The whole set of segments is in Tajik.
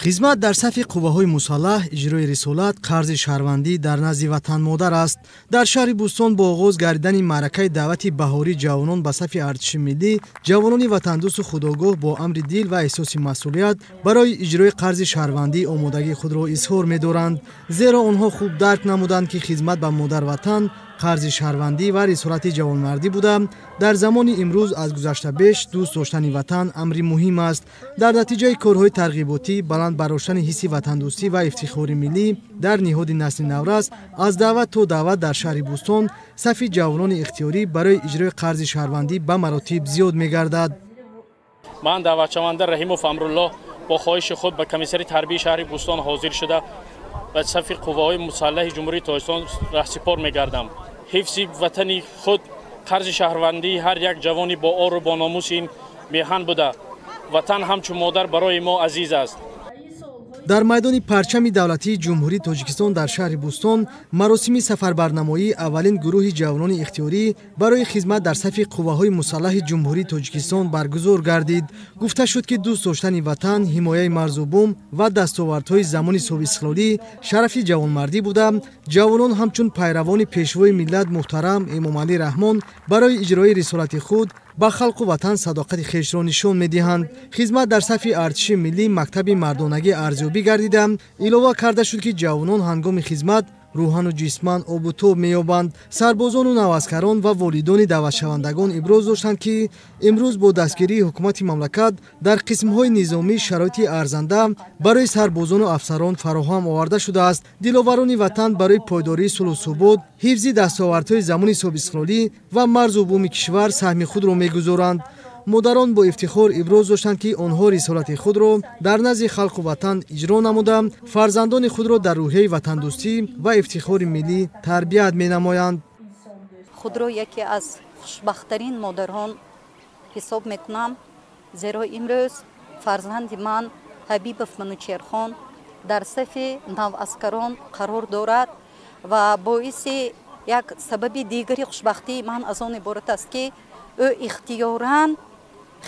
Хизмат дар сафи қувваҳои мусаллаҳ иҷрои рисолат, қарзи шаҳрвандӣ дар назди ватан модар аст. Дар шаҳри Бӯстон бо оғоз гардидани маъракаи даъвати баҳории ҷавонон ба сафи артиши миллӣ, ҷавонони ватандӯсту худогоҳ бо амри дил ва эҳсоси масъулият барои иҷрои қарзи шаҳрвандӣ омодагии худро изҳор медоранд. Зеро онҳо хуб дарк намуданд, ки хизмат ба модар ватан қарзи шаҳрвандӣ ва рисолати ҷавонмардӣ буда, дар замони имрӯз аз гузашта беш дӯст доштани ватан амри муҳим аст. Дар натиҷаи корҳои тарғиботӣ, баланд бардоштани ҳисси ватандӯстӣ ва ифтихори миллӣ дар ниҳоди насли наврас, аз даъват то даъват дар шаҳри Бӯстон сафи ҷавонони ихтиёрӣ барои иҷрои қарзи шаҳрвандӣ ба маротиб зиёд мегардад. Ман даъватшаванда Раҳимов Амруллоҳ бо хоҳиши худ ба комиссари тарбии шаҳри Бӯстон ҳозир шуда ба сафи қувваҳои мусаллаҳи Ҷумҳурии Тоҷикистон раҳсипор мегардам. Ҳифзи ватани худ қарзи шаҳрвандии ҳар як ҷавони бо ору бо номуси ин меҳан буда, ватан ҳамчун модар барои мо азиз аст. Дар майдони парчами давлатии Ҷумҳурии Тоҷикистон дар шаҳри Бӯстон маросими сафарбарнамоии аввалин гурӯҳи ҷавонони ихтиёрӣ барои хизмат дар сафи қувваҳои мусаллаҳи Ҷумҳурии Тоҷикистон баргузор гардид. Гуфта шуд, ки дӯст доштани ватан, ҳимояи марзу бум ва дастовардҳои замони соҳибистиқлолӣ шарафи ҷавонмардӣ буда, ҷавонон ҳамчун пайравони пешвои миллат муҳтарам Эмомалӣ Раҳмон барои иҷрои рисолати худ ба халқу ватан садоқати хешро нишон медиҳанд. Хизмат дар сафи артиши миллӣ мактаби мардонагӣ арзёбӣ гардида, илова карда шуд, ки ҷавонон ҳангоми хизмат рӯҳану ҷисман обу тоб меёбанд. Сарбозону наваскарон ва волидони даъватшавандагон иброз доштанд, ки имрӯз бо дастгирии ҳукумати мамлакат дар қисмҳои низомӣ шароити арзанда барои сарбозону афсарон фароҳам оварда шудааст. Диловарони ватан барои пойдории сулҳу субот, ҳифзи дастовардҳои замони соҳибистиқлолӣ ва марзу буми кишвар саҳми худро мегузоранд. Модарон бо ифтихор иброз доштанд, ки онҳо рисолати худро дар назди халқу ватан иҷро намуда, фарзандони худро дар рӯҳияи ватандӯстӣ ва ифтихори миллӣ тарбият менамоянд. Худро яке аз хушбахттарин модарон ҳисоб мекунам, зеро имрӯз фарзанди ман Ҳабибов Манучерхон дар сафи наваскарон қарор дорад ва боиси як сабаби дигари хушбахтии ман аз он иборат аст, ки ӯ ихтиёран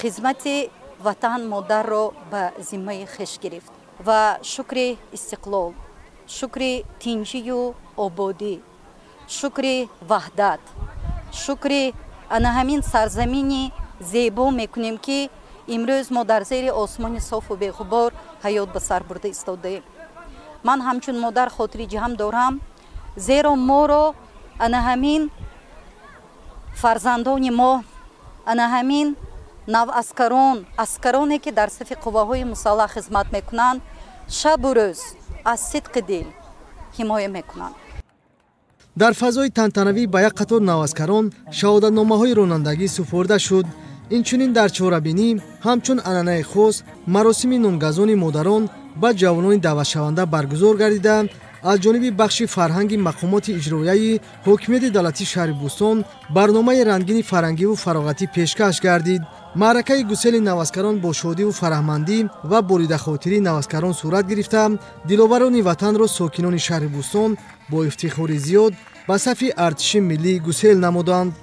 хизмати ватан модарро ба зиммаи хеш гирифт ва шукри истиқлол, шукри тинҷию ободӣ, шукри ваҳдат, шукри ана ҳамин сарзамини зебо мекунем, ки имрӯз мо дар зери осмони софу беғубор ҳаёт ба сар бурда истодаем. Ман ҳамчун модар хотири ҷамъ дорам, зеро моро ана ҳамин фарзандони мо, ана ҳамин наваскарон, аскароне ки дар сафи қувваҳои мусаллаҳ хизмат мекунанд, шабу рӯз аз сидқи дил ҳимоя мекунанд. Дар фазои тантанавӣ ба як қатор наваскарон шаҳодатномаҳои ронандагӣ супорда шуд. Инчунин дар чорабинӣ ҳамчун анъанаи хос маросими нонгазони модарон ба ҷавонони даъватшаванда баргузор гардида, аз ҷониби бахши фарҳанги мақомоти иҷроияи ҳокимияти давлатии шаҳри Бӯстон барномаи рангини фарҳангиву фароғатӣ пешкаш гардид. Маъракаи гусели наваскарон бо шодиву фараҳмандӣ ва боридахотирии наваскарон сурат гирифта, диловарони ватанро сокинони шаҳри Бӯстон бо ифтихори зиёд ба сафи артиши миллӣ гусел намуданд.